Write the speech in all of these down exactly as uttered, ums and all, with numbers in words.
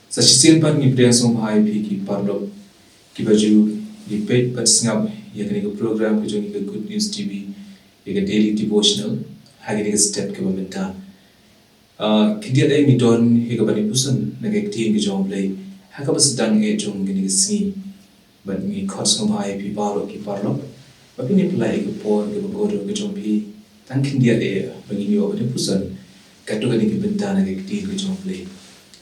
Sa shisien pat ngi pdiang sngewbha ïa phi ki paralok kiba ju ngi peit bad sngap ïa kane ka program ka jong ngi ka Good News T V, ïa ka Daily Devotional ha kane ka step kaba mynta. Ah, khyndiat eh ngi don ïa kaban ïa puson na ka ktien ka jong U Blei ha kaba sdang eh jong kane ka sngi. Bad ngi khot sngewbha ïa phi baroh ki paralok ba phin ïa pynlait ïa ka por kaba kordor ka jong phi tang khyndiat eh ba ngin ïoh ban ïa puson katto katne ka bynta na ka ktien ka jong U Blei.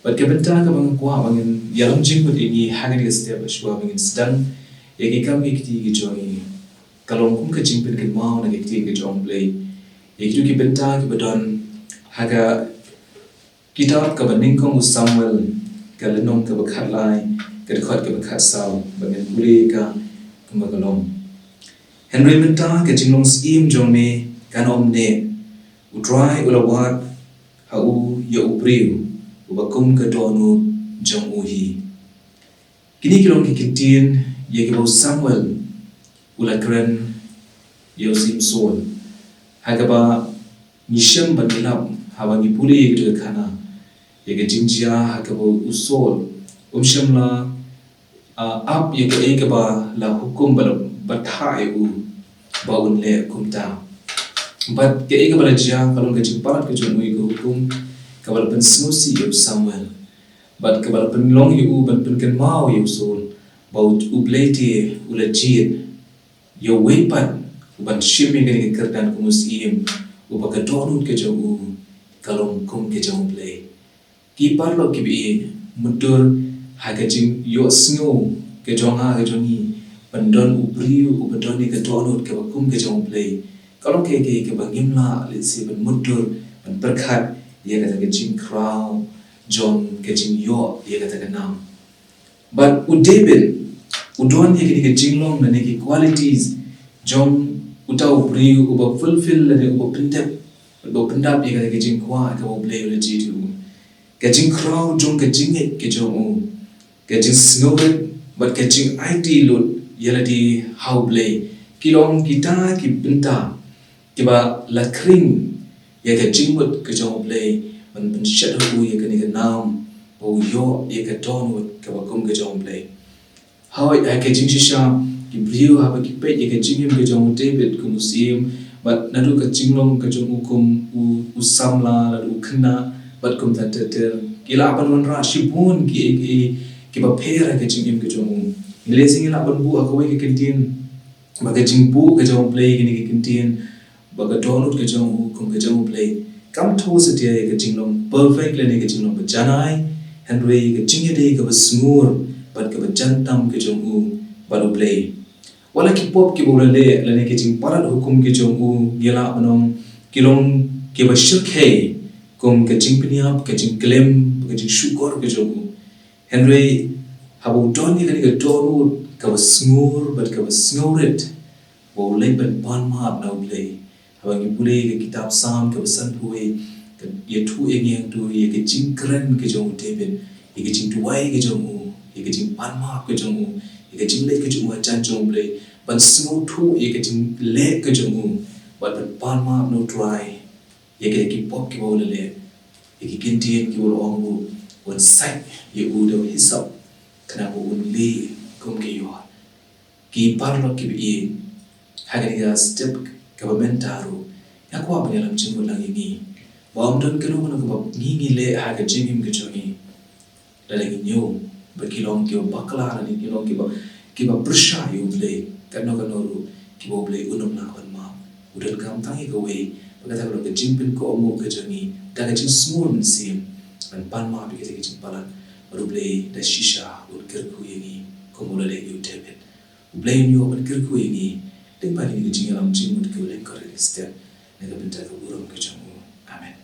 Bad ka bynta kaba nga kwah ba ngin ïalam jingmut ïa ngi ha kane ka step ba shuwa ba ngin sdang ïa ki kam ki kti ki jong ngi ka long kum ka jingpynkynmaw na ka ktien ka jong U Blei ïa kito ki bynta kiba don ha ka kitab kaba nyngkong u Samuel, ka lynnong kaba khatlai, ka dkhot kaba khatsaw, ba ngin pule ïa ka kumba ka long. Hynrei mynta ka jinglong syiem jong me kan ym neh, U Trai u la wad ha u ïa u briew uba kum ka dohnud jong u hi. Kine ki long ki kyntien ïa kiba u Samuel u la kren ïa u Syiem Saul. Ha kaba ngi shem bad ngi lap haba ngi pule ïa kata ka khana ïa ka jingjia ha kaba u Saul um shym la, ah, ap ïa kaei kaba la hukum ba la batai ïa u ba un leh kumta. Bad kaei kaba la jia ka long ka jingpalat ka jong u ïa ka hukum kaba la pynsngewsih ïa u Samuel. Bad kaba la pynlong ïa u ban pynkynmaw ïa u Saul ba u, U Blei te u la jied ïa uwei pat uban shim ïa kane ka kyrdan kum u syiem, uba ka dohnud ka jong u ka long kum ka jong U Blei. Ki paralok kiba ïeit, mutdur ha ka jingïohsngew ka jong nga ka jong ngi ban don u briew uba don ïa ka dohnud kaba kum ka jong U Blei ka long kaei kaei kaba ngim lah lehse ban mutdur ban pyrkhat ïa kata ka jingkhraw jong ka jingïoh ïa kata ka nam. Bad u David u don ïa kine ki jinglong lane ki qualities jong uta u briew uba fulfill lane uba pyndep, uba pyndap ïa kata ka jingkwah kaba U Blei u la jied ïa u. Ka jingkhraw jong ka jingngeit ka jong u, ka jingsngewrit bad ka jingaiti lut ïa lade ha U Blei ki long kita ki bynta kiba la khring ïa ka jingmut ka jong U Blei ban pynshet ha u ïa kane ka nam ba u ïoh ïa ka dohnud kaba kum ka jong U Blei. Hooid, ha ka jingshisha ki briew haba ki peit ïa ka jingim ka jong u David kum u syiem bad naduh ka jinglong ka jong u kum u, u samla lane u khynnah bad kumta ter ter, ki lah ban wanrah shibun ki, ki, kiba pher ha ka jingim ka jong u. Ngi lehse ngi lah ban buh ha kawei ka kyntien ba ka jingbuh ka jong U Blei kine ki kyntien ba ka dohnud ka jong u kum ka jong U Blei kam thew satia ïa ka jinglong perfect lane ka jinglong ba janai, hynrei ka jingïadei kaba sngur bad kaba jan tam ka jong u bad U Blei. Wat la ki pop kiba u la leh lane ka jingpalat hukum ka jong u ngi lah ban ong ki long kiba shyrkhei kum ka jingpynïap, ka jingkhlem, ka jingshukor ka jong u. Hynrei haba u don ïa kane ka dohnud kaba sngur bad kaba sngewrit ba u leit ban pan map na U Blei. Haba ngi pule ïa ka kitab Salm kaba sanphew wei ka ïathuh ïa ngi hangto ïa ka jingkren ka jong u David, ïa ka jingduwai ka jong u, ïa ka jingpan map ka jong u, ïa ka jingleit ka jong u hajan jong U Blei ban sngewthuh ïa ka jingleh ka jong u bad ban pan map na U Trai ïa kita ki pop kiba u la leh, ïa ki kyntien kiba u la ong u, un sait ïa u da u hisop khnang ba un lih kum ka ïor. Ki paralok kiba ïeit, ha kane ka step kaba mynta ruh nga kwah ban ïalam jingmut lang ïa ngi ba ym don kano kano kaba ngi ngi leh ha ka jingim ka jong ngi. Lada ngi ñiew ba ki long kiba bakla, lada ngi long kiba, kiba pyrshah ïa U Blei, kano kano ruh kiba U Blei un ym lah ban map. U donkam tang ïa kawei, ba kata ka long ka jingpynkohnguh ka jong ngi da ka jingsngur mynsiem ban pan map ïa kita ki jingpalat. Bad U Blei da shisha un kyrkhu ïa ngi kum u la leh ïa u David. U Blei un ïoh ban kyrkhu ïa ngi lyngba kine ki jingïalam jingmut kiba lyngkot ha kane ka step, na ka bynta ka burom ka jong u. Amen.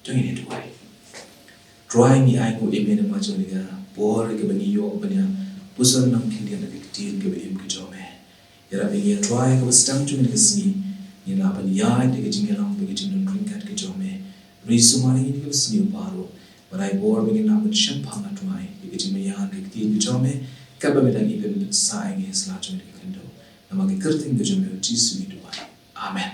To ngin ïa duwai. Trai, ngi ainguh ïa me namar jong kane ka por kaba ngi ïoh ban ïa puson lang khyndiat na ka ktien kaba im ka jong me. Ïarap ïa ngi, Trai, kaba sdang jong kane ka sngi ngin lah ban ïaid da ka jingïalam bad ka jingdon ryngkat ka jong me. Hynrei sumar ïa ngi ha kane ka sngi baroh, bad ai bor ba ngin lah ban shemphang, Trai, ïa ka jingmaïan ka ktien ka jong me, katba me dang ïeit ban pynsah ïa ngi ha sla jong kane ka khyndew. Namar ka kyrteng ka jong me, U Jisu, ngi duwai. Amen.